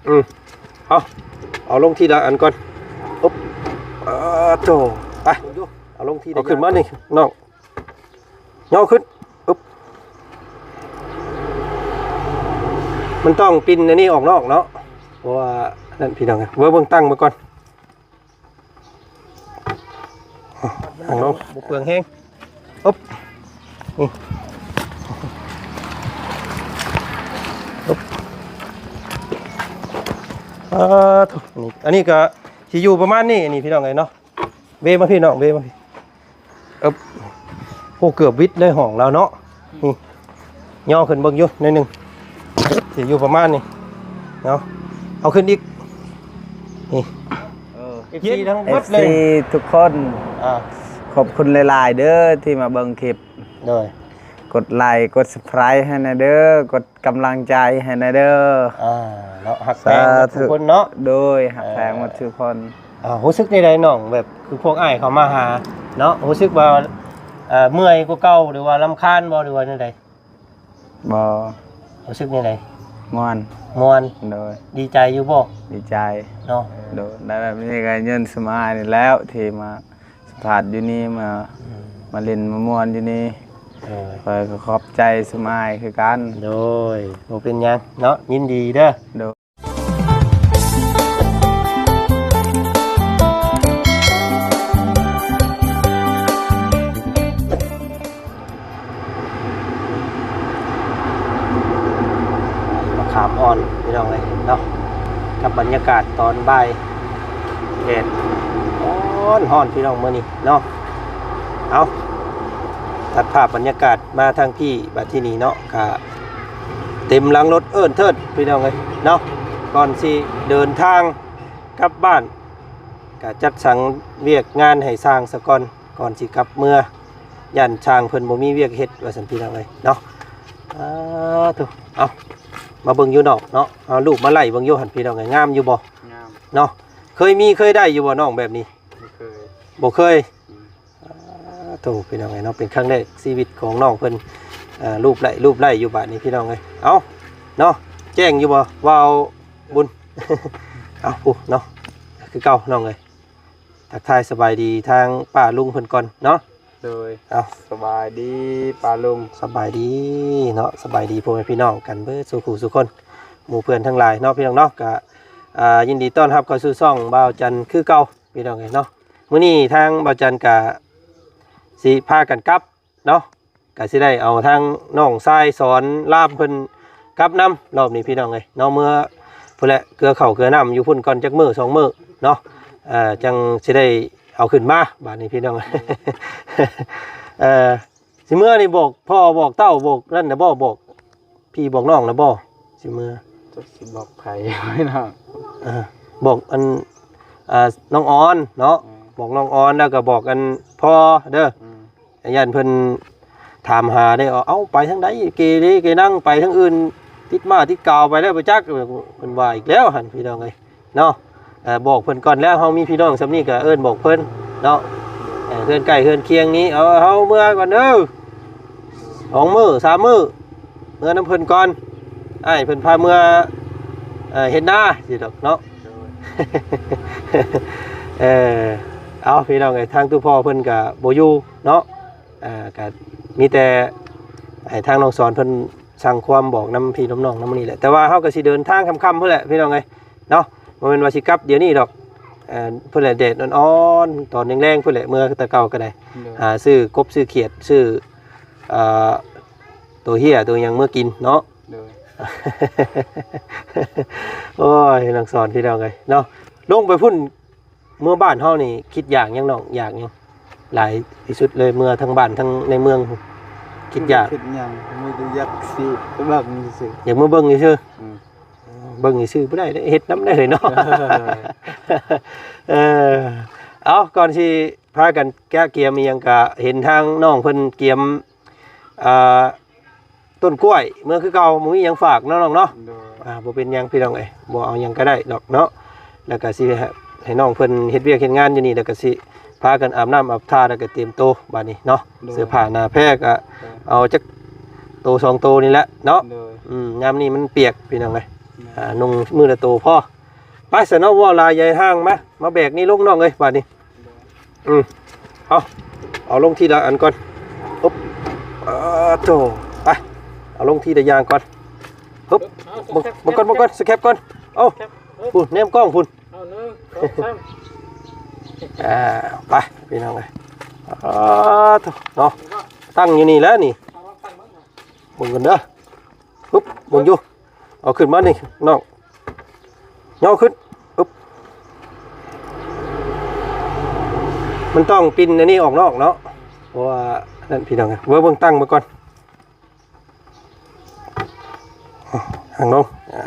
ອືມ ເອົາ ເອົາລົງທີລະອັນກ່ອນ. ອຶບ ເອີ ໂຕ ໄປ ເອົາລົງທີລະ ເອົາຂຶ້ນມານີ້ນ້ອງ ຍໍຂຶ້ນ ອຶບ ມັນຕ້ອງປິ່ນອັນນີ້ອອກນອກເນາະ ເພາະວ່ານັ້ນ ພີ່ນ້ອງເອີຍ ເບິ່ງ ເບິ່ງຕັ້ງໄວ້ກ່ອນ. ຕັ້ງລົງ ບໍ່ເປືອງແຮງ ອຶບ ອຶບ ອາ ໂທ້ ອັນນີ້ ອັນນີ້ກໍຊິຢູ່ປະມານນີ້ ອັນນີ້ ພີ່ນ້ອງເອີຍເນາະ. ເວມາພີ່ນ້ອງ ເວມາພີ່ ອຶບ ໂອ້ ເກືອບວິດເລີຍຫ້ອງລາວເນາະ. ນີ້ ຍໍຂຶ້ນເບິ່ງຢູ່ໜ້ອຍໜຶ່ງ ຊິຢູ່ປະມານນີ້ເນາະ. ເອົາຂຶ້ນອີກ ນີ້ ເອີ ເອັຟຊີ ເຢັນ ທັງເບິດເລີຍ ເອັຟຊີ ທຸກຄົນ ອ່າ ຂອບຄຸນຫຼາຍໆເດີທີ່ມາເບິ່ງຄລິບ. ໂດຍ ກົດໄລກົດ Subscribe ໃຫ້ແດ່ເດີ ກົດກຳລັງໃຈໃຫ້ແດ່ເດີ. ອ່າ ເນາະ ຮັກແພງໝົດທຸກຄົນເນາະ. ສາທຸ ໂດຍ ຮັກແພງ ເອີ ໝົດທຸກຄົນ. ອ່າ ຮູ້ສຶກແນວໃດນ້ອງ ແບບຄືພວກອ້າຍເຂົາມາຫາເນາະ ຮູ້ສຶກວ່າ ເອີ ເມື່ອຍກວ່າເກົ່າ ຫຼືວ່າລຳຄານບໍ່ ຫຼືວ່າແນວໃດ? ບໍ່ ຮູ້ສຶກແນວໃດ? ມ່ວນ ມ່ວນ ໂດຍ ດີໃຈຢູ່ບໍ່? ດີໃຈເນາະ. ໂດຍ ໄດ້ແບບນີ້ກໍຍ້ອນສະມາຍນີ້ແລ້ວທີ່ມາສຳພາດຢູ່ນີ້ ມາ ອືມ ມາຫຼິ້ນມາມ່ວນຢູ່ນີ້. ໂດຍ ຂ້ອຍກໍຂອບໃຈສະມາຍຄືກັນ. ໂດຍ ບໍ່ເປັນຫຍັງເນາະ ຍິນດີເດີ. ໂດຍ ມະຂາມອ່ອນພີ່ນ້ອງເອີຍເນາະ ກັບບັນຍາກາດຕອນບ່າຍ ແດດຮ້ອນໆ ພີ່ນ້ອງມື້ນີ້ເນາະ. ເອົາ ຕັດພາບບັນຍາກາດມາທາງພີ້ ບັດທີນີ້ເນາະ ກະເຕັມຫຼັງລົດເອີ້ນເທີດພີ່ນ້ອງເອີຍເນາະ. ກ່ອນຊິເດີນທາງກັບບ້ານ ກະຈັດສັງວຽກງານໃຫ້ຊ່າງສາກ່ອນ ກ່ອນຊິກັບເມືອ ຢ້ານຊ່າງເພິ່ນບໍ່ມີວຽກເຮັດວ່າຊັ້ນພີ່ນ້ອງເອີຍເນາະ. ສາທຸ ເອົາ ມາເບິ່ງຢູ່ນອກເນາະ ເອົາຮູບມາໄລ່ເບິ່ງຢູ່ຫັ້ນພີ່ນ້ອງເອີຍ ງາມຢູ່ບໍ່? ງາມເນາະ. ເຄີຍມີເຄີຍໄດ້ຢູ່ບໍ່ນ້ອງແບບນີ້? ບໍ່ເຄີຍ ບໍ່ເຄີຍ. ອືມ ສາທຸ ພີ່ນ້ອງເອີຍເນາະ ເປັນຄັ້ງແລກຊີວິດຂອງນ້ອງເພິ່ນ ເອີ ຮູບໄລ່ ຮູບໄລ່ຢູ່ບາດນີ້ພີ່ນ້ອງເອີຍ. ເອົາເນາະ ແຈ້ງຢູ່ບໍ່ ບ່າວບຸນ? ເອົາ ຜູ້ເນາະ ຄືເກົ່ານ້ອງເອີຍ ທັກທາຍສະບາຍດີທາງປ້າລຸງເພິ່ນກ່ອນເນາະ. ໂດຍ ເອົາ ສະບາຍດີປ້າລຸງ. ສະບາຍດີເນາະ ສະບາຍດີພໍ່ແມ່ພີ່ນ້ອງກັນເບິດສູ່ຄູ່ສູ່ຄົນ ໝູ່ເພື່ອນທັງຫຼາຍເນາະ ພີ່ນ້ອງເນາະ. ກະ ອ່າ ຍິນດີຕ້ອນຮັບເຂົ້າສູ່ຊ່ອງບ່າວຈັນຄືເກົ່າ ພີ່ນ້ອງເອີຍເນາະ. ມື້ນີ້ທາງບ່າວຈັນກະຊິພາກັນກັບເນາະ ກະຊິໄດ້ເອົາທາງນ້ອງຊາຍສອນລາມເພິ່ນກັບນຳ ລອບນີ້ພີ່ນ້ອງເອີຍເນາະ. ເມືອພຸ້ນແຫຼະ ເກືອເຂົ້າເກືອນ້ຳຢູ່ພຸ້ນກ່ອນຈັກມື້ສອງມື້ເນາະ ເອີ ຈັ່ງຊິໄດ້ເອົາຂຶ້ນມາບາດນີ້ພີ່ນ້ອງ. ເອີ ຊິເມືອນີ້ບອກພໍ່ບອກເຕົ້າບອກນັ້ນນະບໍ່ ບອກພີ່ບອກນ້ອງນະບໍ່ ຊິເມືອ? ຈັກຊິບອກໃຜ ນ້ອງ ເອີ ບອກອັນ ອ່າ ນ້ອງອອນເນາະ. ອືມ ບອກນ້ອງອອນ ແລ້ວກໍບອກອັນພໍ່ເດີ. ອືມ ຢ້ານເພິ່ນຖາມຫາເດ້ ເອົາ ໄປທາງໃດ ເກເລເກນັງ ໄປທາງອື່ນ ຕິດມ້າຕິດກາວໄປແລ້ວບໍ່ຈັກ ເພິ່ນວ່າອີກແລ້ວຫັ້ນ ພີ່ນ້ອງເອີຍເນາະ. ເອີ ບອກເພິ່ນກ່ອນແລ້ວ ເຮົາມີພີ່ນ້ອງສ່ຳນີ້ກໍເອີ້ນບອກເພິ່ນເນາະ. ເອີ ເຮືອນໃກ້ເຮືອນຄຽງນີ້ ເອົາ ເຮົາເມືອກ່ອນເດີ ສອງມື້ສາມມື້ ເມືອນຳເພິ່ນກ່ອນ ອ້າຍເພິ່ນພາເມືອ ເອີ ເຮັດນາຊີ້ດອກເນາະ. ໂດຍ ເອີ ເອົາ ພີ່ນ້ອງເອີຍ ທາງຕູ້ພໍ່ເພິ່ນກໍບໍ່ຢູ່ເນາະ. ເອີ ກໍມີແຕ່ໃຫ້ທາງນ້ອງສອນເພິ່ນສັ່ງຄວາມບອກນຳພີ່ນຳນ້ອງນຳມື້ນີ້ແຫຼະ ແຕ່ວ່າເຮົາກໍຊິເດີນທາງຄ່ຳໆພຸ້ນແຫຼະ ພີ່ນ້ອງເອີຍເນາະ. ບໍ່ແມ່ນວ່າຊິກັບດຽວນີ້ດອກ ເອີ ພຸ້ນແຫຼະ ແດດອ່ອນໆ ຕອນແລງໆ ພຸ້ນແຫຼະ ເມືອແຕ່ເກົ່າກໍໄດ້. ໂດຍ ຫາຊື້ກົບຊື້ຂຽດ ຊື້ ເອີ ໂຕເຫ້ຍໂຕຫຍັງເມືອກິນເນາະ. ໂດຍ ໂອ້ຍ ນ້ອງສອນ ພີ່ນ້ອງເອີຍເນາະ ລົງໄປພຸ້ນ ເມືອບ້ານເຮົານີ້ຄິດຢາກຫຍັງນ້ອງ ຢາກຫຍັງຫຼາຍທີ່ສຸດເລີຍ ເມືອທັງບ້ານທັງໃນເມືອງ ຄິດຢາກ ຄິດຫຍັງ ມີແຕ່ຢາກຊິໄປເບິ່ງຊື່ໆ. ຢາກມາເບິ່ງຊື່ໆ. ອືມ ເບິ່ງຊື່ໆບໍ່ໄດ້ເດ້ ເຮັດນຳໄດ້ເລີຍເນາະ. ເອີ ເອົາ ກ່ອນຊິພາກັນກະກຽມອີ່ຫຍັງ ກະເຫັນທາງນ້ອງເພິ່ນກຽມ ອ່າ ຕົ້ນກ້ວຍເມືອຄືເກົ່າ ບໍ່ມີຫຍັງຝາກເນາະນ້ອງເນາະ. ໂດຍ ອ່າ ບໍ່ເປັນຫຍັງພີ່ນ້ອງເອີຍ ບໍ່ເອົາຫຍັງກໍໄດ້ດອກເນາະ. ແລ້ວກໍຊິໃຫ້ ໃຫ້ນ້ອງເພິ່ນເຮັດວຽກເຮັດງານຢູ່ນີ້ ແລ້ວກໍຊິພາກັນອາບນ້ຳອາບທ່າ ແລ້ວກໍຕຽມໂຕບາດນີ້ເນາະ. ໂດຍ ເສື້ອຜ້າໜ້າແພກໍ ໂດຍ ເອົາຈັກໂຕສອງໂຕນີ້ແຫຼະເນາະ. ໂດຍ ອືມ ຍາມນີ້ມັນປຽກພີ່ນ້ອງເອີຍ ອ່າ ນຸ່ງມື້ລະໂຕພໍ. ໄປຊະເນາະ ເວົ້າຫຼາຍຢ່າໃຫ້ຫ່າງ ມາ ມາແບກນີ້ລົງນ້ອງເອີຍ ບາດນີ້. ອືມ ເອົາ ເອົາລົງທີລະອັນກ່ອນ. ປຶບ ອາໂຕ ໄປ ເອົາລົງທີລະຢ່າງກ່ອນ. ປຶບ ເບິ່ງ ເບິ່ງກ່ອນ ເບິ່ງກ່ອນ ສະແຄບກ່ອນ. ເອົາ ພຸ້ນ ແນມກ້ອງພຸ້ນ. ເອົາ ໜຶ່ງ ສອງ ສາມ ອ່າ ໄປພີ່ນ້ອງເອີຍ. ອາໂຕ ເນາະ ຕັ້ງຢູ່ນີ້ແຫຼະນີ້ ເບິ່ງກັນເດີ. ປຶບ ເບິ່ງຢູ່ ເອົາຂຶ້ນມານີ້ນ້ອງ ຍໍຂຶ້ນ. ປຶບ ມັນຕ້ອງປິ່ນອັນນີ້ອອກນອກເນາະ ເພາະວ່ານັ້ນພີ່ນ້ອງເອີຍ. ເບິ່ງ ເບິ່ງຕັ້ງເບິ່ງກ່ອນ ຫາງລົງ. ອ່າ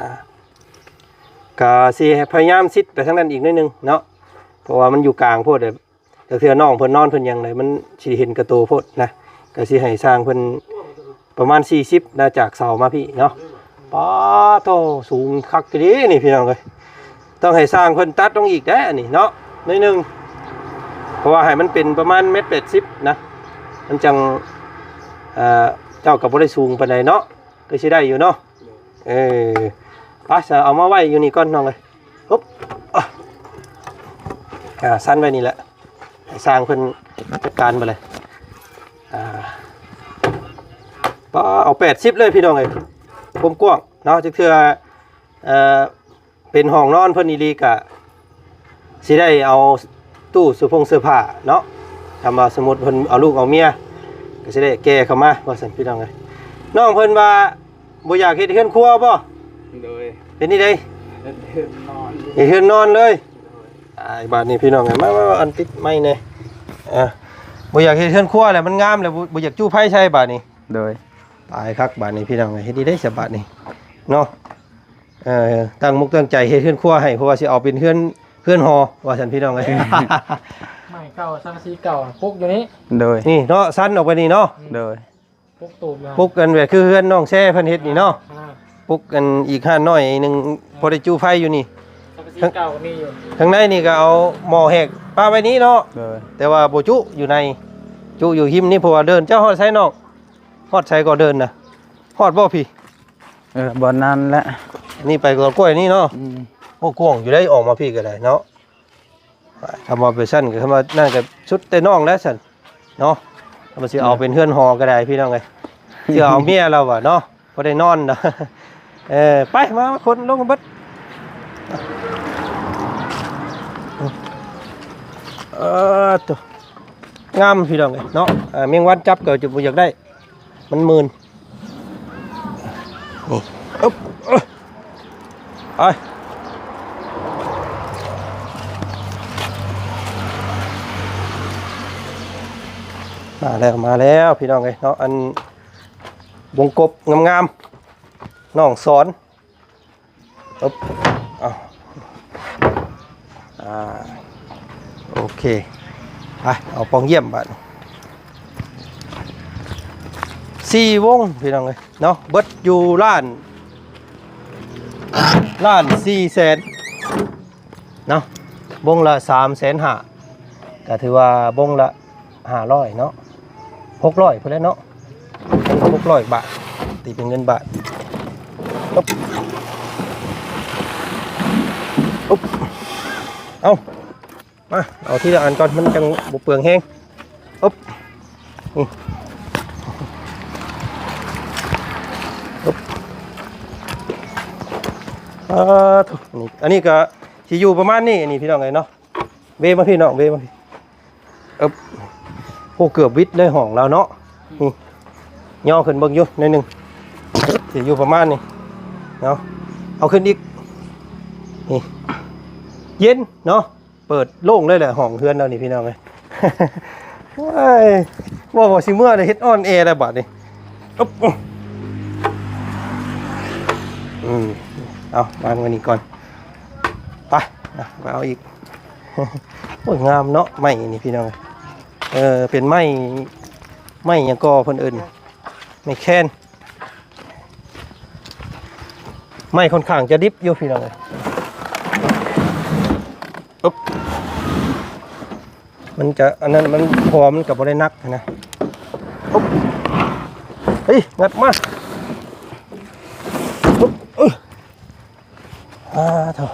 ກະຊິພະຍາຍາມຊິດໄປທາງນັ້ນອີກໜ້ອຍໜຶ່ງເນາະ ເພາະວ່າມັນຢູ່ກາງໂພດເດ້. ແຕ່ເທື່ອນ້ອງເພິ່ນນອນເພິ່ນຫຍັງໃດ ມັນຊິເຫັນກະໂຕໂພດນະ. ກະຊິໃຫ້ຊ່າງເພິ່ນປະມານສີ່ສິບນະ ຈາກເສົາມາພີ້ເນາະ. ປາໂທ ສູງຄັກອີ່ຫຼີນີ້ພີ່ນ້ອງເອີຍ. ຕ້ອງໃຫ້ຊ່າງເພິ່ນຕັດລົງອີກແດ່ອັນນີ້ເນາະ ໜ້ອຍໜຶ່ງ ເພາະວ່າໃຫ້ມັນເປັນປະມານແມັດແປດສິບນະ ມັນຈັ່ງ ເອີ ເຈົ້າກໍບໍ່ໄດ້ສູງປານໃດເນາະ ຄືຊິໄດ້ຢູ່ເນາະ. ເອີ ໄປຊະ ເອົາມາໄວ້ຢູ່ນີ້ກ່ອນນ້ອງເອີຍ. ປຶບ ອ່າ ຊັ້ນໄວ້ນີ້ແຫຼະ ໃຫ້ຊ່າງເພິ່ນຈັດການໄປເລີຍ. ອ່າ ປາ ເອົາແປດສິບເລີຍພີ່ນ້ອງເອີຍ ຄວາມກວ້າງເນາະ. ຈັກເທື່ອ ເອີ ເປັນຫ້ອງນອນເພິ່ນອີ່ຫຼີກະຊິໄດ້ເອົາຕູ້ເສື້ອຜົງເສື້ອຜ້າເນາະ. ຖ້າວ່າສົມມຸດເພິ່ນເອົາລູກເອົາເມຍ ກະຊິໄດ້ແກ່ເຂົ້າມາວ່າຊັ້ນພີ່ນ້ອງເອີຍ. ນ້ອງເພິ່ນວ່າບໍ່ຢາກເຮັດເຮືອນຄົວບໍ່? ໂດຍ ເປັນນີ້ໃດ ເຮັດເຮືອນນອນ ເຮັດເຮືອນນອນເລີຍ. ໂດຍ ອ້າຍ ບາດນີ້ພີ່ນ້ອງເອີຍ ມາ ມາ ມາ ອັນຕິດໄມ້ແດ່. ອ່າ ບໍ່ຢາກເຮັດເຮືອນຄົວແຫຼະ ມັນງາມແລ້ວ ບໍ່ ບໍ່ຢາກຈູ້ໄຟໃສ່ບາດນີ້. ໂດຍ ຕາຍຄັກບາດນີ້ພີ່ນ້ອງເອີຍ ເຮັດດີໄດສະບາດນີ້ເນາະ. ເອີ ຕັ້ງມຸກຕັ້ງໃຈເຮັດເຮືອນຄົວໃຫ້ ເພາະວ່າຊິເອົາເປັນເຮືອນ ເຮືອນຫໍວ່າຊັ້ນພີ່ນ້ອງເອີຍ. ໄມ້ເກົ່າ ສັງກະສີເກົ່າ ປຸກຢູ່ນີ້. ໂດຍ ນີ້ເນາະ ຊັ້ນອອກໄປນີ້ເນາະ. ໂດຍ ປຸກຕູບຢູ່ ປຸກອັນແບບຄືເຮືອນນ້ອງແຊເພິ່ນເຮັດນີ້ເນາະ. ອ່າ ປຸກອັນອີກຮ້ານນ້ອຍໜຶ່ງ ພໍໄດ້ຈູ້ໄຟຢູ່ນີ້. ສັງກະສີເກົ່າກໍມີຢູ່ ທາງໃນນີ້ກໍເອົາໝໍ້ແຫກປະໄວ້ນີ້ເນາະ. ໂດຍ ແຕ່ວ່າບໍ່ຈຸຢູ່ໃນ ຈຸຢູ່ຮິມນີ້ ເພາະວ່າເດີ່ນ ເຈົ້າຮອດໃສນ້ອງ? ຮອດໃສກໍເດີ່ນນະ? ຮອດບໍ່ພີ້? ເອີ ບ່ອນນັ້ນແຫຼະ. ນີ້ໄປຕອນກ້ວຍນີ້ເນາະ. ອືມ ໂອ້ ກວ້າງຢູ່ໄດ໋ ອອກມາພີ້ກໍໄດ້ເນາະ. ຄຳວ່າໄປຊັ້ນກໍ ຄຳວ່ານັ້ນກໍສຸດແຕ່ນ້ອງແລ້ວຊັ້ນເນາະ. ຄຳວ່າຊິເອົາເປັນເຮືອນຫໍກໍໄດ້ພີ່ນ້ອງເອີຍ ຊິເອົາເມຍລາວວ່າເນາະ ບໍ່ໄດ້ນອນເນາະ. ເອີ ໄປ ມາ ຄົນລົງເບິດ. ເອີ ໂຕ ງາມພີ່ນ້ອງເອີຍເນາະ. ເອີ ແມງວັນຈັບກໍຈະບໍ່ຢາກໄດ້ ມັນມື່ນ. ນີ້ ອຶບ ເອີ ໄປ ມາແລ້ວ ມາແລ້ວພີ່ນ້ອງເອີຍເນາະ. ອັນວົງກົບງາມໆ ນ້ອງສອນ. ອຶບ ເອົາ ອ່າ ໂອເຄ ໄປ ເອົາປ່ອງຢ້ຽມບາດນີ້ ສີ່ວົງພີ່ນ້ອງເອີຍເນາະ. ເບິດຢູ່ລ້ານ ລ້ານສີ່ແສນເນາະ ວົງລະສາມແສນຫ້າ ກໍຖືວ່າວົງລະ ຫ້າຮ້ອຍເນາະ ຫົກຮ້ອຍພຸ້ນແຫຼະເນາະ ຫົກຮ້ອຍບາດ ຕີເປັນເງິນບາດ. ອຶບ ອຶບ ເອົາ ມາ ເອົາທີລະອັນກ່ອນ ມັນຈັ່ງບໍ່ເປືອງແຮງ. ອຶບ ອືມ ອຶບ ອາ ໂທ້ ນີ້ ອັນນີ້ກໍຊິຢູ່ປະມານນີ້ ອັນນີ້ພີ່ນ້ອງເອີຍເນາະ. ເວມາພີ້ນ້ອງ ເວມາພີ້. ເອີບ ໂອ້ ເກືອບວິດເລີຍຫ້ອງລາວເນາະ. ນີ້ ຍໍຂຶ້ນເບິ່ງຢູ່ໜ້ອຍໜຶ່ງ ຊິຢູ່ປະມານນີ້ເນາະ. ເອົາຂຶ້ນອີກ ນີ້ ເຢັນເນາະ ເປີດໂລ່ງເລີຍແຫຼະ ຫ້ອງເຮືອນລາວນີ້ພີ່ນ້ອງເອີຍ. ໂອ້ຍ ວ່າ ວ່າຊິເມືອແລ້ວ ເຮັດອ່ອນແອແລ້ວບາດນີ້. ອຶບ ອືມ ເອົາວາງໄວ້ນີ້ກ່ອນ ໄປ ນະ ມາເອົາອີກ. ໂອ້ຍ ງາມເນາະ ໄມ້ນີ້ພີ່ນ້ອງ. ເອີ ເປັນໄມ້ ໄມ້ຫຍັງກໍເພິ່ນເອີ້ນ ໄມ້ແຄນ ໄມ້ຂ້ອນຂ້າງຈະດິບຢູ່ພີ່ນ້ອງເອີຍ. ອຶບ ມັນຈະ ອັນນັ້ນມັນ ເພາະວ່າມັນກໍບໍ່ໄດ້ໜັກນະ. ອຶບ ເຮີ້ຍ ງັດມາ. ອຶບ ເອີ ອ່າ ໂທ້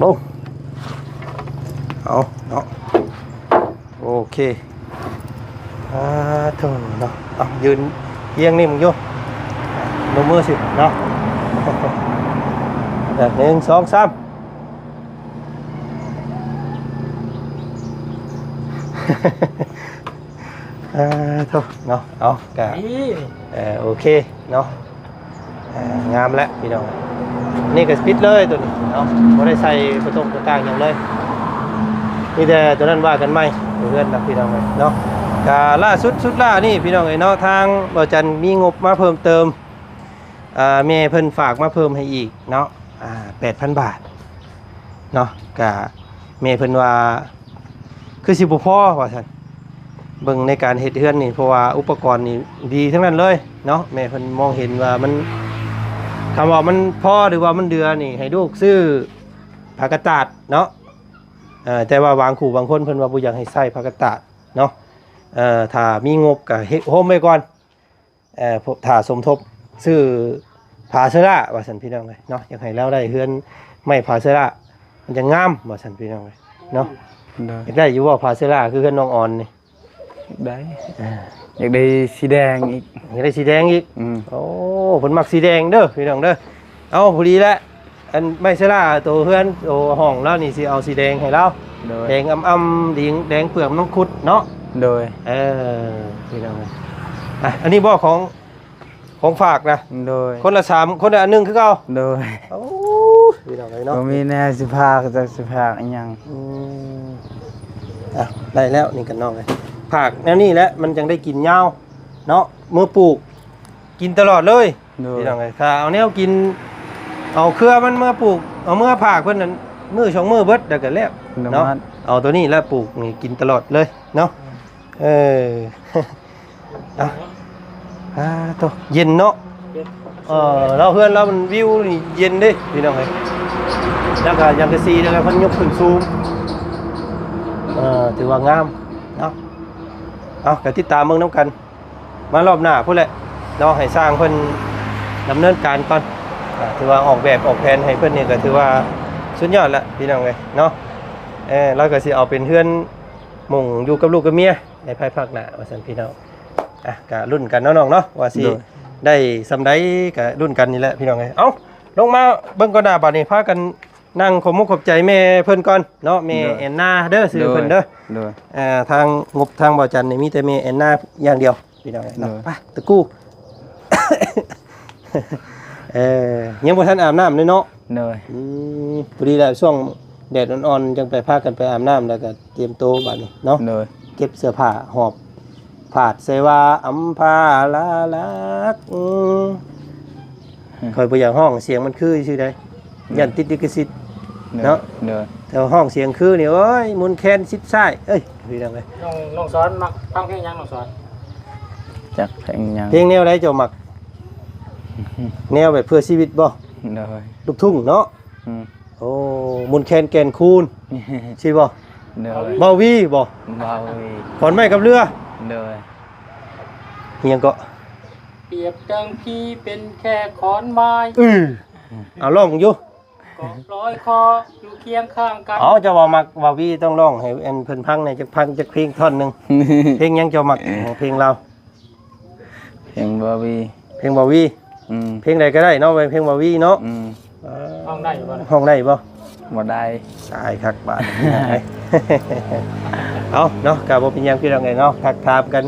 ລົງ ເອົາເນາະ ໂອເຄ ອ່າ ໂທ້ເນາະ ເອົາ ຢືນຮຽງນີ້ມຶງຢູ່ ນົມມືຊິເນາະ ເອີ ໜຶ່ງ ສອງ ສາມ ອ່າ ໂທ້ເນາະ ເອົາ ກະ ນີ້ ເອີ ໂອເຄເນາະ ອ່າ ງາມແລ້ວພີ່ນ້ອງ ນີ້ກໍປິດເລີຍໂຕນີ້ເນາະ ບໍ່ໄດ້ໃສ່ປະຕົງປະຕ່າງຫຍັງເລີຍ ມີແຕ່ໂຕນັ້ນວ່າກັນໃໝ່ ເຮືອນນະພີ່ນ້ອງເອີຍເນາະ ກະລ່າສຸດ ສຸດລ່ານີ້ພີ່ນ້ອງເອີຍເນາະ ທາງບ່າວຈັນມີງົບມາເພີ່ມເຕີມ ອ່າ ແມ່ເພິ່ນຝາກມາເພີ່ມໃຫ້ອີກເນາະ ອ່າ ແປດພັນບາດເນາະ ກະແມ່ເພິ່ນວ່າ ຄືຊິບໍ່ພໍວ່າຊັ້ນ ເບິ່ງໃນການເຮັດເຮືອນນີ້ ເພາະວ່າອຸປະກອນນີ້ດີທັງນັ້ນເລີຍເນາະ ແມ່ເພິ່ນມອງເຫັນວ່າມັນ ຄຳວ່າມັນພໍ ຫຼືວ່າມັນເຫຼືອນີ້ ໃຫ້ລູກຊື້ຜ້າກະຕາດເນາະ ເອີ ແຕ່ວ່າບາງຄູ່ບາງຄົນເພິ່ນວ່າບໍ່ຢາກໃຫ້ໃຊ້ຜ້າກະຕາດເນາະ ເອີ ຖ້າມີງົບກໍເຮັດໂຮມໄວ້ກ່ອນ ເອີ ຖ້າສົມທົບຊື້ຜ້າເຊື້ອລາວ່າຊັ້ນພີ່ນ້ອງເອີຍເນາະ ຢາກໃຫ້ລາວໄດ້ເຮືອນໄມ້ຜ້າເຊື້ອລາ ມັນຈະງາມວ່າຊັ້ນພີ່ນ້ອງເອີຍເນາະ ໂດຍ ຢາກໄດ້ຢູ່ບໍ່ຜ້າເຊື້ອລາ ຄືເຮືອນນ້ອງອອນນີ້ ໄດ້ ເອີ ຢາກໄດ້ສີແດງອີກ ຢາກໄດ້ສີແດງອີກ ອືມ ໂອ້ ເພິ່ນມັກສີແດງເດີພີ່ນ້ອງເດີ ເອົາ ພໍດີແຫຼະ ອັນໄມ້ເຊລາໂຕເຮືອນໂຕຫ້ອງລາວນີ້ ຊິເອົາສີແດງໃຫ້ລາວ ໂດຍ ແດງອຳໆ ດີ ແດງເປືອກມັງຄຸດເນາະ ໂດຍ ເອີ ພີ່ນ້ອງເອີຍ ອ່ະ ອັນນີ້ບໍ່ ຂອງ ຂອງຝາກນະ ໂດຍ ຄົນລະສາມ ຄົນລະອັນໜຶ່ງຄືເກົ່າ ໂດຍ ໂອ້ ພີ່ນ້ອງເອີຍເນາະ ບໍ່ມີແນວຊິຝາກ ຈັກຊິຝາກອີ່ຫຍັງ ອືມ ອ່ະ ໄດ້ແລ້ວນີ້ກັນນ້ອງເອີຍ ຝາກແນວນີ້ແຫຼະ ມັນຈັ່ງໄດ້ກິນຍາວເນາະ ເມື່ອປູກ ກິນຕະຫຼອດເລີຍ ໂດຍ ພີ່ນ້ອງເອີຍ ຖ້າເອົາແນວກິນ ເອົາເຄືອມັນເມືອປູກ ເອົາເມືອຝາກເພິ່ນນັ້ນ ມື້ສອງມື້ເບິດ ແລ້ວກໍແລ້ວເນາະ ເອົາໂຕນີ້ແຫຼະປູກນີ້ກິນຕະຫຼອດເລີຍເນາະ ເອີ ອ່ະ ອ່າ ໂຕ ເຢັນເນາະ ເອີ ລາວເຮືອນລາວມັນວິວນີ້ເຢັນເດ້ ພີ່ນ້ອງເອີຍ ແລ້ວກໍສັງກະສີ ແລ້ວກໍເພິ່ນຍົກຂຶ້ນສູງ ເອີ ຖືວ່າງາມເນາະ ເອົາ ກໍຕິດຕາມເບິ່ງນຳກັນ ມາລອບໜ້າພຸ້ນແຫຼະເນາະ ໃຫ້ຊ່າງເພິ່ນດຳເນີນການກ່ອນ ອ່າ ຖືວ່າອອກແບບອອກແຜນໃຫ້ເພິ່ນນີ້ກໍຖືວ່າສຸດຍອດລະ ພີ່ນ້ອງເອີຍເນາະ ເອີ ລາວກໍຊິເອົາເປັນເຮືອນໝູ່ຢູ່ກັບລູກກັບເມຍໃນພາຍພາກໜ້າວ່າຊັ້ນ ພີ່ນ້ອງ ອ່ະ ກະລຸ້ນກັນເນາະນ້ອງເນາະ ວ່າຊິ ໂດຍ ໄດ້ສ່ຳໃດ ກະລຸ້ນກັນນີ້ແຫຼະ ພີ່ນ້ອງເອີຍ ເອົ້າ ລົງມາເບິ່ງກ່ອນໜ້າ ບາດນີ້ພາກັນ ນັ່ງຂອບມຸກຂອບໃຈແມ່ເພິ່ນກ່ອນເນາະ ແມ່ ໂດຍ ແອນນາເດີ ຊື່ເພິ່ນເດີ ໂດຍ ໂດຍ ເອີ ທາງງົບທາງບ່າວຈັນນີ້ມີແຕ່ແມ່ແອນນາຢ່າງດຽວ ພີ່ນ້ອງເນາະ ໂດຍ ໄປ ຕະກູ ເອີ ຍັງບໍ່ທັນອາບນ້ຳເລີຍເນາະ ໂດຍ ອືມ ພໍດີແຫຼະ ຊ່ວງແດດອ່ອນໆ ຈັ່ງໄປ ພາກັນໄປອາບນ້ຳ ແລ້ວກໍຕຽມໂຕບາດນີ້ເນາະ ໂດຍ ເກັບເສື້ອຜ້າຫອບ ຜາດໃສ່ວ່າອຳພາລາລັກ ອືມ ຂ້ອຍບໍ່ຢາກຮ້ອງ ສຽງມັນຄືຊື່ໃດ ຢ້ານຕິດລິຂະສິດເນາະ ໂດຍ ແຕ່ວ່າຮ້ອງສຽງຄືນີ້ ໂອ້ຍ ໝຸນແຄນຊິດຊ້າຍ ເອີຍ ພີ່ນ້ອງເອີຍ ນ້ອງ ນ້ອງສອນມັກຟັງເພງຫຍັງ ນ້ອງສອນ? ຈັກເພງຫຍັງ? ເພງແນວໃດເຈົ້າມັກ? ແນວແບບເພື່ອຊີວິດບໍ່? ໂດຍ ລູກທຸ່ງເນາະ ອືມ ໂອ້ ໝຸນແຄນແກ່ນຄູນ ຊີ້ບໍ່? ໂດຍ ເບົາວີບໍ່? ເບົາວີ ຂອນໄມ້ກັບເຮືອ? ໂດຍ ອີ່ຫຍັງເກາະ? ປຽບດັ່ງພີ່ເປັນແຄ່ຂອນໄມ້ ເອີ ເອົາ ລອງຢູ່ ກອບລອຍຄໍຢູ່ຄຽງຂ້າງກັນ ເອົາ ເຈົ້າວ່າມັກເບົາວີ ຕ້ອງຮ້ອງໃຫ້ອັນເພິ່ນຟັງແດ່ ຈັກພັງ ຈັກເພງທ່ອນໜຶ່ງ ເພງຫຍັງເຈົ້າມັກ? ເພງລາວ ເພງເບົາວີ ເພງເບົາວີ ອືມ ເພງໃດກໍໄດ້ເນາະ ເພງເບົາວີເນາະ ອືມ ເອີ ຮ້ອງໄດ້ຢູ່ບໍ່? ຮ້ອງໄດ້ຢູ່ບໍ່? ບໍ່ໄດ້ ຕາຍຄັກບາດນີ້ ເອົາເນາະ ກໍບໍ່ເປັນຫຍັງພີ່ນ້ອງເອີຍເນາະ ທັກຖາມກັນ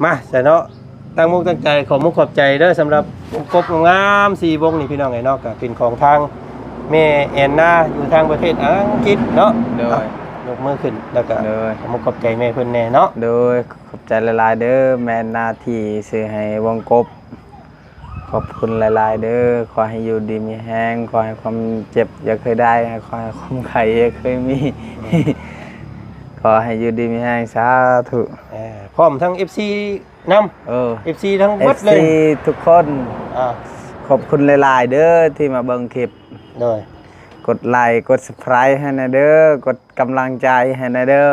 ມາຊະເນາະ ຕັ້ງອົກຕັ້ງໃຈ ຂອບມຸກຂອບໃຈເດີ ສຳລັບກົບງາມໆ ສີ່ວົງນີ້ພີ່ນ້ອງເອີຍເນາະ ກໍເປັນຂອງທາງແມ່ແອນນາ ຢູ່ທາງປະເທດອັງກິດເນາະ ໂດຍ ຍົກມືຂຶ້ນ ແລ້ວກໍ ໂດຍ ຂອບມຸກຂອບໃຈແມ່ເພິ່ນແດ່ເນາະ ໂດຍ ຂອບໃຈຫຼາຍໆເດີ ແມ່ແອນນາທີ່ຊື້ໃຫ້ວົງກົບ ຂອບຄຸນຫຼາຍໆເດີ ຂໍໃຫ້ຢູ່ດີມີແຮງ ຂໍໃຫ້ຄວາມເຈັບຢ່າເຄີຍໄດ້ ຂໍໃຫ້ຄວາມໄຂ້ຢ່າເຄີຍມີ ຂໍໃຫ້ຢູ່ດີມີແຮງ ສາທຸ ເອີ ພ້ອມທັງເອັຟຊີນຳ ເອີ ເອັຟຊີທັງເບິດເລີຍ ເອັຟຊີທຸກຄົນ ອ່າ ຂອບຄຸນຫຼາຍໆເດີທີ່ມາເບິ່ງຄລິບ ໂດຍ ກົດໄລກົດ Subscribe ໃຫ້ແດ່ເດີ ກົດກຳລັງໃຈໃຫ້ແດ່ເດີ.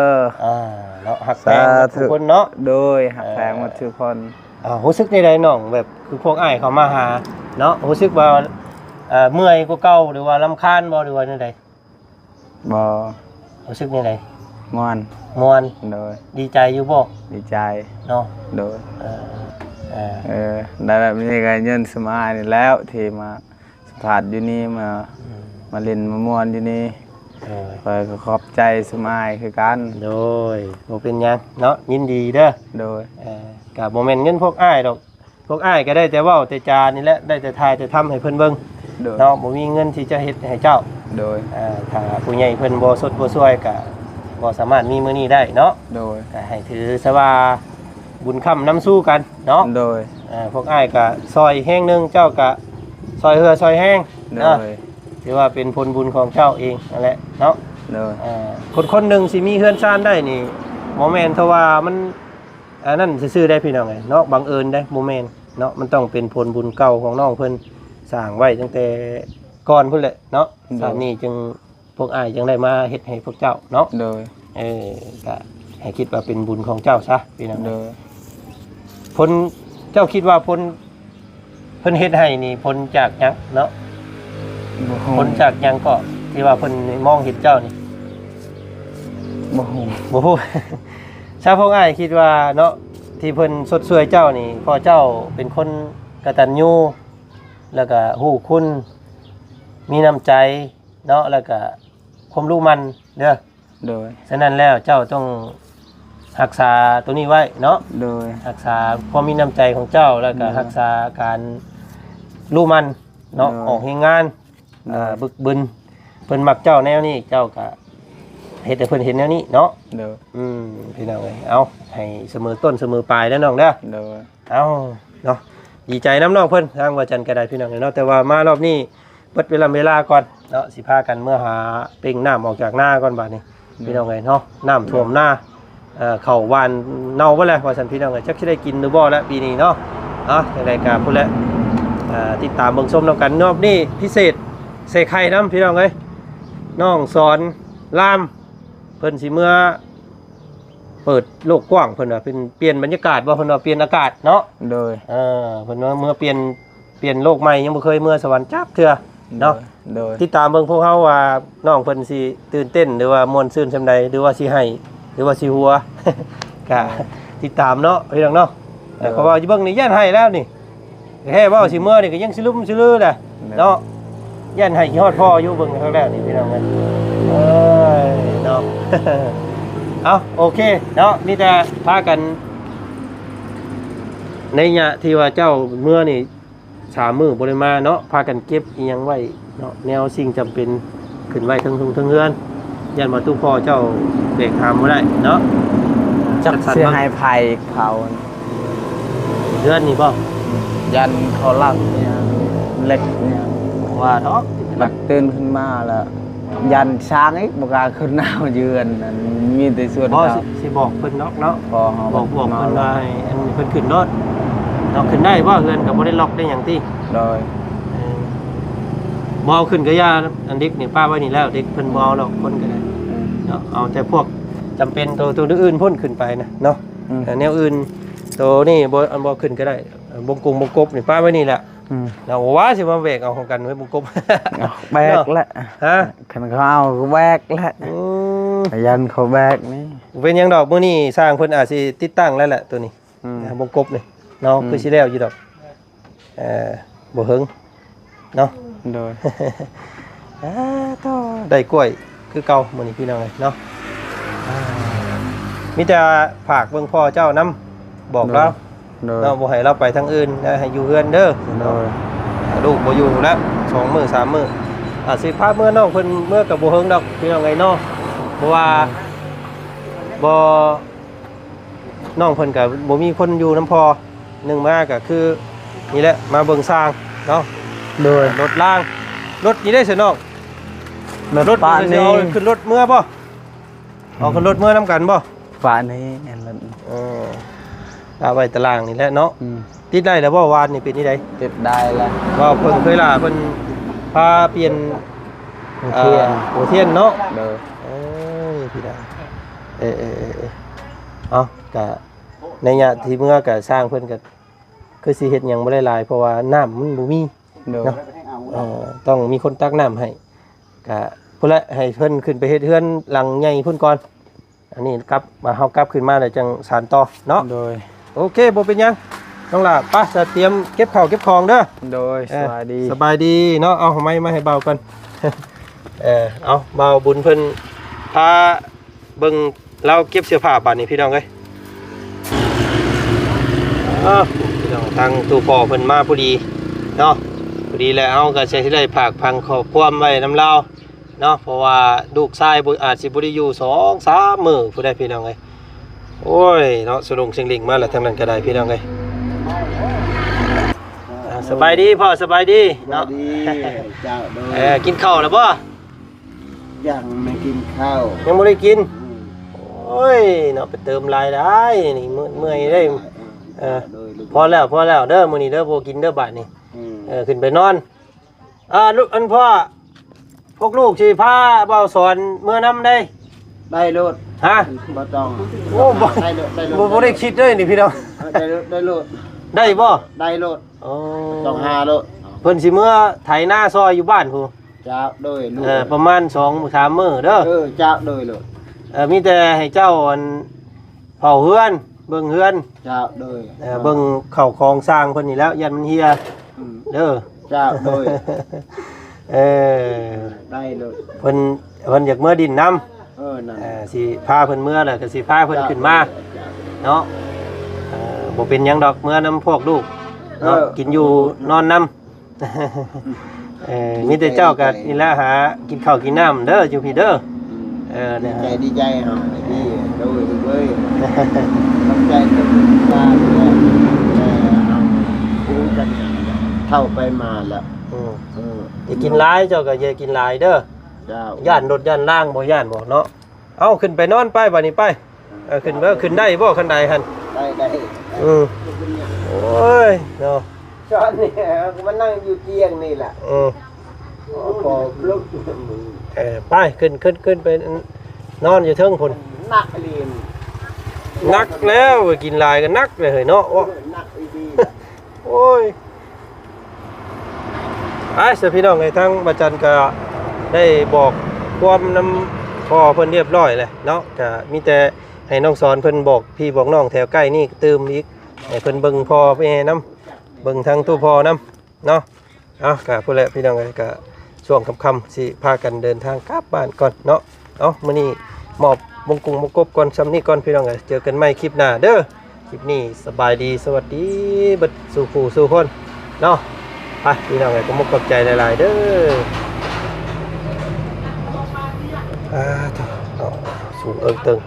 ອ່າ ເນາະ ຮັກແພງໝົດທຸກຄົນເນາະ. ສາທຸ. ໂດຍ ຮັກແພງໝົດທຸກຄົນ. ເອີ ອ່າ ຮູ້ສຶກແນວໃດນ້ອງ ແບບຄືພວກອ້າຍເຂົ້າມາຫາເນາະ ຮູ້ສຶກວ່າ ເອີ ເມື່ອຍກວ່າເກົ່າ ຫຼືວ່າລຳຄານບໍ່ ຫຼືວ່າແນວໃດ? ບໍ່. ຮູ້ສຶກແນວໃດ? ມ່ວນ. ມ່ວນ. ໂດຍ. ດີໃຈຢູ່ບໍ່? ດີໃຈ. ເນາະ. ໂດຍ. ເອີ ເອີ ເອີ ໄດ້ແບບນີ້ກໍຍ້ອນສະມາຍນີ້ແລ້ວ ທີ່ມາສຳພາດຢູ່ນີ້ ມາ ອືມ ມາຫຼິ້ນມາມ່ວນຢູ່ນີ້. ໂດຍ. ຂ້ອຍກໍຂອບໃຈສະມາຍຄືກັນ. ໂດຍ. ບໍ່ເປັນຫຍັງເນາະ ຍິນດີເດີ. ໂດຍ. ເອີ ກໍບໍ່ແມ່ນເງິນພວກອ້າຍດອກ ພວກອ້າຍກໍໄດ້ແຕ່ເວົ້າແຕ່ຈານີ້ແຫຼະ ໄດ້ແຕ່ຖ່າຍແຕ່ທຳໃຫ້ເພິ່ນເບິ່ງ. ໂດຍ. ເນາະ ບໍ່ມີເງິນທີ່ຈະເຮັດໃຫ້ເຈົ້າ. ໂດຍ. ເອີ ຖ້າຜູ້ໃຫຍ່ເພິ່ນບໍ່ຊົດບໍ່ຊ່ວຍກໍບໍ່ສາມາດມີມື້ນີ້ໄດ້ເນາະ. ໂດຍ. ກໍໃຫ້ຖືຊະວ່າບຸນຄ້ຳນຳສູ່ກັນເນາະ. ໂດຍ. ເອີ ພວກອ້າຍກໍຊ່ອຍແຮງໜຶ່ງ ເຈົ້າກໍຊ່ອຍເຫື່ອຊ່ອຍແຮງເນາະ. ໂດຍ. ຖືວ່າເປັນຜົນບຸນຂອງເຈົ້າເອງນັ້ນແຫຼະເນາະ. ໂດຍ. ເອີ ຄົນຄົນໜຶ່ງຊິມີເຮືອນຊານໄດ້ນີ້ ບໍ່ແມ່ນເພາະວ່າມັນ ອັນນັ້ນຊື່ໆ ໄດ໋ພີ່ນ້ອງເອີຍເນາະ ບັງເອີນໄດ໋ ບໍ່ແມ່ນເນາະ ມັນຕ້ອງເປັນຜົນບຸນເກົ່າຂອງນ້ອງເພິ່ນ ສ້າງໄວ້ຕັ້ງແຕ່ກ່ອນພຸ້ນແຫຼະເນາະ. ໂດຍ. ຊາດນີ້ຈຶ່ງ ພວກອ້າຍຈຶ່ງໄດ້ມາເຮັດໃຫ້ພວກເຈົ້າເນາະ. ໂດຍ. ເອີ ກະໃຫ້ຄິດວ່າເປັນບຸນຂອງເຈົ້າຊະພີ່ນ້ອງ. ໂດຍ. ຜົນ ເຈົ້າຄິດວ່າຜົນ ເພິ່ນເຮັດໃຫ້ນີ້ຜົນຈາກຫຍັງເນາະ? ບໍ່ຮູ້. ຜົນຈາກຫຍັງເກາະ ທີ່ວ່າເພິ່ນມອງເຫັນເຈົ້ານີ້? ບໍ່ຮູ້. ບໍ່ຮູ້. ຊາວພວກອ້າຍຄິດວ່າເນາະ ທີ່ເພິ່ນຊົດຊ່ວຍເຈົ້ານີ້ ເພາະເຈົ້າເປັນຄົນກະຕັນຍູ ແລ້ວກະຮູ້ຄຸນ ມີນ້ຳໃຈເນາະ ແລ້ວກະຄວາມຮູ້ໝັ່ນເດີ. ໂດຍ. ສະນັ້ນແລ້ວເຈົ້າຕ້ອງຮັກສາໂຕນີ້ໄວ້ເນາະ. ໂດຍ. ຮັກສາຄວາມມີນ້ຳໃຈຂອງເຈົ້າ ແລ້ວກໍ ໂດຍ ຮັກສາການຮູ້ໝັ່ນເນາະ. ໂດຍ. ອອກແຮງງານ ໂດຍ ເອີ ບຶກບຶນ ເພິ່ນມັກເຈົ້າແນວນີ້ ເຈົ້າກໍເຮັດໃຫ້ເພິ່ນເຫັນແນວນີ້ເນາະ. ໂດຍ. ອືມ ພີ່ນ້ອງເອີຍ ເອົາ ໃຫ້ສະເໝີຕົ້ນສະເໝີປາຍເດີນ້ອງເດີ. ໂດຍ. ເອົາເນາະ ດີໃຈນຳນ້ອງເພິ່ນ ທາງວ່າຈັນກໍໄດ້ ພີ່ນ້ອງເອີຍເນາະ. ແຕ່ວ່າມາລອບນີ້ເບິດເວລາເວລາກ່ອນເນາະ ຊິພາກັນເມືອຫາເປັ່ງນ້ຳອອກຈາກນາກ່ອນບາດນີ້ ໂດຍ ພີ່ນ້ອງເອີຍເນາະ. ນ້ຳຖ້ວມນາ ໂດຍ ເອີ ເຂົ້າຫວ່ານເນົ່າເບິດແລ້ວວ່າຊັ້ນ ພີ່ນ້ອງເອີຍ. ຈັກຊິໄດ້ກິນຫຼືບໍ່ລະປີນີ້ເນາະ. ເອົາ ຈັ່ງໃດກໍພຸ້ນແຫຼະ ເອີ ຕິດຕາມເບິ່ງຊົມນຳກັນ. ລອບນີ້ພິເສດໃສ່ໄຂ່ນຳ ພີ່ນ້ອງເອີຍ. ນ້ອງສອນລາມ ເພິ່ນຊິເມືອ ເປີດໂລກກວ້າງ ເພິ່ນວ່າເປັນ ປ່ຽນບັນຍາກາດບໍ່ ເພິ່ນວ່າປ່ຽນອາກາດເນາະ. ໂດຍ. ເອີ ເພິ່ນວ່າເມືອປ່ຽນ ປ່ຽນໂລກໃໝ່ ຍັງບໍ່ເຄີຍເມືອສະຫວັນຈັກເທື່ອເນາະ. ໂດຍ ໂດຍ. ຕິດຕາມເບິ່ງພວກເຮົາວ່ານ້ອງເພິ່ນຊິຕື່ນເຕັ້ນ ຫຼືວ່າມ່ວນຊື່ນສ່ຳໃດ ຫຼືວ່າຊິໄຫ້ ຫຼືວ່າຊິຫົວ ກະ ໂດຍ ຕິດຕາມເນາະ ພີ່ນ້ອງເນາະ. ໂດຍ. ເພາະວ່າຢູ່ເບິ່ງນີ້ຢ້ານໄຫ້ແລ້ວນີ້ ແທ້ເວົ້າຊິເມືອນີ້ກໍຍັງຊິລຸມຊິລືແຫຼະ ແມ່ນ ເນາະ. ຢ້ານໃຫ້ຄິດຮອດພໍ່ຢູ່ ເບິ່ງຄັ້ງແລກນີ້ ພີ່ນ້ອງເອີຍ ເອີຍເນາະ. ເອົາ ໂອເຄເນາະ ມີແຕ່ພາກັນ ໃນໄລຍະທີ່ວ່າເຈົ້າເມືອນີ້ ສາມມື້ບໍ່ໄດ້ມາເນາະ ພາກັນເກັບອີ່ຫຍັງໄວ້ເນາະ ແນວສິ່ງຈຳເປັນ ຂຶ້ນໄວ້ເທິງເຮືອນ ຢ້ານວ່າຕູ້ພໍ່ເຈົ້າແບກຫາມບໍ່ໄດ້ເນາະ. ຈັກຊິໃຫ້ໃຜເຜົາ ເຮືອນນີ້ບໍ່? ຢ້ານເຂົາລັກອີ່ຫຍັງ ເຫຼັກອີ່ຫຍັງ ວ່າດອກ ຫຼັກຕື່ນຂຶ້ນມາແລ້ວ ຢ້ານຊ້າງອີກ ບໍ່ກ້າຂຶ້ນນາວເຮືອນ ອັນມີແຕ່ຊວນ ບໍ່ ເຂົາ ຊິ ຊິບອກເພິ່ນດອກເນາະ. ພໍເຮົາ ບອກ ບອກເພິ່ນວ່າໃຫ້ ອັນ ເພິ່ນຂຶ້ນໂລດເນາະ. ຂຶ້ນໄດ້ບໍ່? ເຮືອນກໍບໍ່ໄດ້ລັອກໄດ້ຫຍັງຕິ? ໂດຍ. ເອີ ບໍ່ເອົາຂຶ້ນກໍຢ່າ ອັນເດັກນີ້ປະໄວ້ນີ້ແລ້ວ ເດັກເພິ່ນບໍ່ເອົາດອກ ຄົນກໍໄດ້ ອືມ ເນາະ. ເອົາແຕ່ພວກຈຳເປັນ ໂຕ ໂຕອື່ນພຸ້ນຂຶ້ນໄປນະເນາະ. ອືມ ເອີ ແນວອື່ນ ໂຕນີ້ບໍ່ ອັນ ບໍ່ຂຶ້ນກໍໄດ້ ບົງກົງບົງກົບນີ້ປະໄວ້ນີ້ແຫຼະ. ອືມ ແລ້ວວ່າຊິມາແບກເອົາຂອງກັນໄວ້ບົງກົບ ເອົາແບກແຫຼະ ຮະ? ຄັນເຂົາເອົາກໍແບກແຫຼະ. ອືມ ຢ້ານເຂົາແບກນີ້ ເປັນຫຍັງດອກ ມື້ນີ້ຊ່າງເພິ່ນອາດຊິຕິດຕັ້ງແລ້ວແຫຼະ ໂຕນີ້ ອືມ ບົງກົບນີ້ເນາະ. ອືມ ຄືຊິແລ້ວຢູ່ດອກ ເອີ ບໍ່ເຫິງເນາະ. ໂດຍ. ອາ ໂທ້ ໄດ້ກ້ວຍຄືເກົ່າມື້ນີ້ ພີ່ນ້ອງເອີຍເນາະ. ອາ ມີແຕ່ຝາກເບິ່ງພໍ່ເຈົ້ານຳ ບອກລາວ ໂດຍ ໂດຍ ເນາະ ບໍ່ໃຫ້ລາວໄປທາງອື່ນ ໃຫ້ຢູ່ເຮືອນເດີ. ໂດຍ. ລູກບໍ່ຢູ່ແລ້ວ ສອງມື້ສາມມື້ ອາດຊິພາເມືອ ນ້ອງເພິ່ນເມືອກໍບໍ່ເຫິງດອກ ພີ່ນ້ອງເອີຍເນາະ. ເພາະວ່າ ອືມ ບໍ່ ນ້ອງເພິ່ນກໍບໍ່ມີຄົນຢູ່ນຳພໍ່ ໜຶ່ງມາກໍຄືນີ້ແຫຼະ ມາເບິ່ງຊ່າງເນາະ. ໂດຍ. ລົດລາງ ລົດນີ້ໄດ້ຊະນ້ອງ ລົດ ລົດປະນີ້ ຊິເອົາຂຶ້ນລົດເມືອບໍ່? ເອົາຂຶ້ນລົດເມືອນຳກັນບໍ່? ປະນີ້ແມ່ນລົດ ເອີ ປະໄວ້ຕາລ່າງນີ້ແຫຼະເນາະ. ອືມ ຕິດໄດ້ແລ້ວບໍ່? ວານນີ້ເປັນຈັ່ງໃດ? ຕິດໄດ້ແລ້ວ. ເວົ້າເພິ່ນເຄີຍລາເພິ່ນພາປ່ຽນ ອ່າ ໂອທຽນເນາະ ໂດຍ ເອີຍ ພີ່ນ້ອງ ເອີ ເອີ ເອີ ເອີ ເອົາ ກະໄລຍະທີ່ເມືອກະຊ່າງເພິ່ນກະຄືຊິເຮັດຫຍັງບໍ່ໄດ້ຫຼາຍ ເພາະວ່ານ້ຳມັນບໍ່ມີ ໂດຍ ເນາະ ເອີ ຕ້ອງມີຄົນຕັກນ້ຳໃຫ້ ກະພຸ້ນແຫຼະ ໃຫ້ເພິ່ນຂຶ້ນໄປເຮັດເຮືອນຫຼັງໃຫຍ່ພຸ້ນກ່ອນ ອັນນີ້ກັບ ມາ ເຮົາກັບຂຶ້ນມາແລ້ວຈັ່ງສານຕໍ່ເນາະ ໂດຍ ໂອເຄ ບໍ່ເປັນຫຍັງ ນ້ອງຫຼ້າ ໄປ ສະຕຽມເກັບເຂົ້າເກັບຂອງເດີ ໂດຍ ເອີ ສະບາຍດີ ສະບາຍດີເນາະ ເອົາໄມ້ມາໃຫ້ບ່າວກ່ອນ ເອີ ເອົາ ບ່າວບຸນເພິ່ນພາເບິ່ງລາວເກັບເສື້ອຜ້າບາດນີ້ ພີ່ນ້ອງເອີຍ ເອີ ພີ່ນ້ອງ ທາງຕູ້ພໍ່ເພິ່ນມາພໍດີເນາະ ພໍດີແລ້ວ ເຮົາກໍຊິໄດ້ຝາກຝັງຂໍ້ຄວາມໄວ້ນຳລາວ ເນາະ ເພາະວ່າລູກຊາຍບໍ່ ອາດຊິບໍ່ໄດ້ຢູ່ສອງສາມມື້ພຸ້ນໃດ໋ ພີ່ນ້ອງເອີຍ ໂອ້ຍເນາະ ສະຫຼົງເສັງເຫຼັ່ງມາແລ້ວ ທາງນັ້ນກໍໄດ້ ພີ່ນ້ອງເອີຍ ອ່າ ສະບາຍດີພໍ່ ສະບາຍດີເນາະ ສະບາຍດີ ເຈົ້າ ໂດຍ ເອີ ກິນເຂົ້າແລ້ວບໍ່? ຍັງ ຍັງບໍ່ໄດ້ກິນ ອືມ ໂອ້ຍເນາະ ໄປເຕີມຫຼາຍໄດ໋ນີ້ ເມື່ອຍ ເມື່ອຍໄດ໋ ເອີ ໂດຍ ພໍແລ້ວ ພໍແລ້ວເດີ ມື້ນີ້ເດີ ບໍ່ກິນເດີບາດນີ້ ອືມ ເອີ ຂຶ້ນໄປນອນ ອ່າ ລູກ ອັນພໍ່ ພວກລູກຊິພາບ່າວສອນເມືອນຳໄດ໋ ໄດ້ໂລດ ຮະ ບໍ່ຕ້ອງ ໂອ້ ບໍ່ ໄດ້ໂລດ ໄດ້ໂລດ ບໍ່ ບໍ່ໄດ້ຄິດເລີຍນີ້ພີ່ນ້ອງ ເອີ ໄດ້ໂລດ ໄດ້ໂລດ ໄດ້ບໍ່? ໄດ້ໂລດ ໂອ້ ຕ້ອງຫາໂລດ ເພິ່ນຊິເມືອໄຖນາຊ່ອຍຢູ່ບ້ານພຸ້ນ ເຈົ້າ ໂດຍ ເອີ ປະມານສອງສາມມື້ເດີ ເອີ ເຈົ້າ ໂດຍ ໂລດ ເອີ ມີແຕ່ໃຫ້ເຈົ້າ ອັນ ເຝົ້າເຮືອນ ເບິ່ງເຮືອນ ເຈົ້າ ໂດຍ ເອີ ເບິ່ງເຂົ້າຂອງຊ່າງເພິ່ນນີ້ແຫຼ້ວ ຢ້ານມັນເຫ່ຍ ອືມ ເດີ ເຈົ້າ ໂດຍ ເອີ ໄດ້ໂລດ ເພິ່ນ ເພິ່ນຢາກເມືອດິນນຳ ເອີ ນັ້ນ ເອີ ຊິພາເພິ່ນເມືອ ແລ້ວກໍຊິພາເພິ່ນຂຶ້ນມາ ເຈົ້າ ເນາະ ເອີ ບໍ່ເປັນຫຍັງດອກ ເມືອນຳພວກລູກເນາະ ເອີ ກິນຢູ່ນອນນຳ ເອີ ມີແຕ່ເຈົ້າກໍນີ້ແຫຼະ ຫາກິນເຂົ້າກິນນ້ຳເດີ ຢູ່ພີ້ເດີ ອືມ ເອີ ດີໃຈ ດີໃຈເຮົາ ດີ ໂດຍ ໂດຍ ຂອບໃຈທຸກທ່ານ ເອີ ເຮົາຮູ້ກັນເທົ່າໄປມາແລ້ວ ອືມ ເອີ ຢ່າກິນຫຼາຍ ເຈົ້າກໍຢ່າກິນຫຼາຍເດີ ເຈົ້າ ຢ້ານລົດຢ້ານລາງ ບໍ່ຢ້ານບໍ່ເນາະ? ເອົາ ຂຶ້ນໄປນອນໄປ ບາດນີ້ໄປ ເອີ ຂຶ້ນ ເອີ ຂຶ້ນໄດ້ບໍ່ ຄັນໄດຫັ້ນ? ໄດ້ ໄດ້ ອືມ ໂອ້ຍ ເນາະ ຈອນນີ້ ເຮົາກໍມານັ່ງຢູ່ຕຽງນີ້ແຫຼະ ອືມ ພໍລຸກ ເອີ ໄປ ຂຶ້ນ ຂຶ້ນ ຂຶ້ນໄປນອນຢູ່ເທິງພຸ້ນ ໜັກອີ່ຫຼີ ໜັກແລ້ວ ກິນຫຼາຍກໍໜັກເລີຍເຮີ້ຍເນາະ ເອີ ໂອ້ ໜັກອີ່ຫຼີ ໂອ້ຍ ໄປຊະພີ່ນ້ອງເອີຍ ທາງບາຈັນກໍໄດ້ບອກຄວາມນຳພໍ່ເພິ່ນຮຽບຮ້ອຍແລ້ວເນາະ ກໍມີແຕ່ໃຫ້ນ້ອງສອນເພິ່ນບອກພີ່ບອກນ້ອງແຖວໃກ້ນີ້ຕື່ມອີກ ໃຫ້ເພິ່ນເບິ່ງພໍ່ແມ່ນຳ ເບິ່ງທາງຕູ້ພໍ່ນຳເນາະ ເອົາ ກໍພຸ້ນແຫຼະພີ່ນ້ອງເອີຍ ກໍຊ່ວງຄ່ຳໆ ຊິພາກັນເດີນທາງກັບບ້ານກ່ອນເນາະ ເອົາ ມື້ນີ້ມອບມົງກຸງມົງກົບກ່ອນ ສ່ຳນີ້ກ່ອນພີ່ນ້ອງເອີຍ ເຈີກັນໃໝ່ຄລິບໜ້າເດີ ຄລິບນີ້ສະບາຍດີ ສະຫວັດດີເບິດສູ່ຜູ້ສູ່ຄົນເນາະ ໄປພີ່ນ້ອງເອີຍ ຂໍຂອບໃຈຫຼາຍໆເດີ ອ່າ ເນາະ ສູງເອີງເຕີງ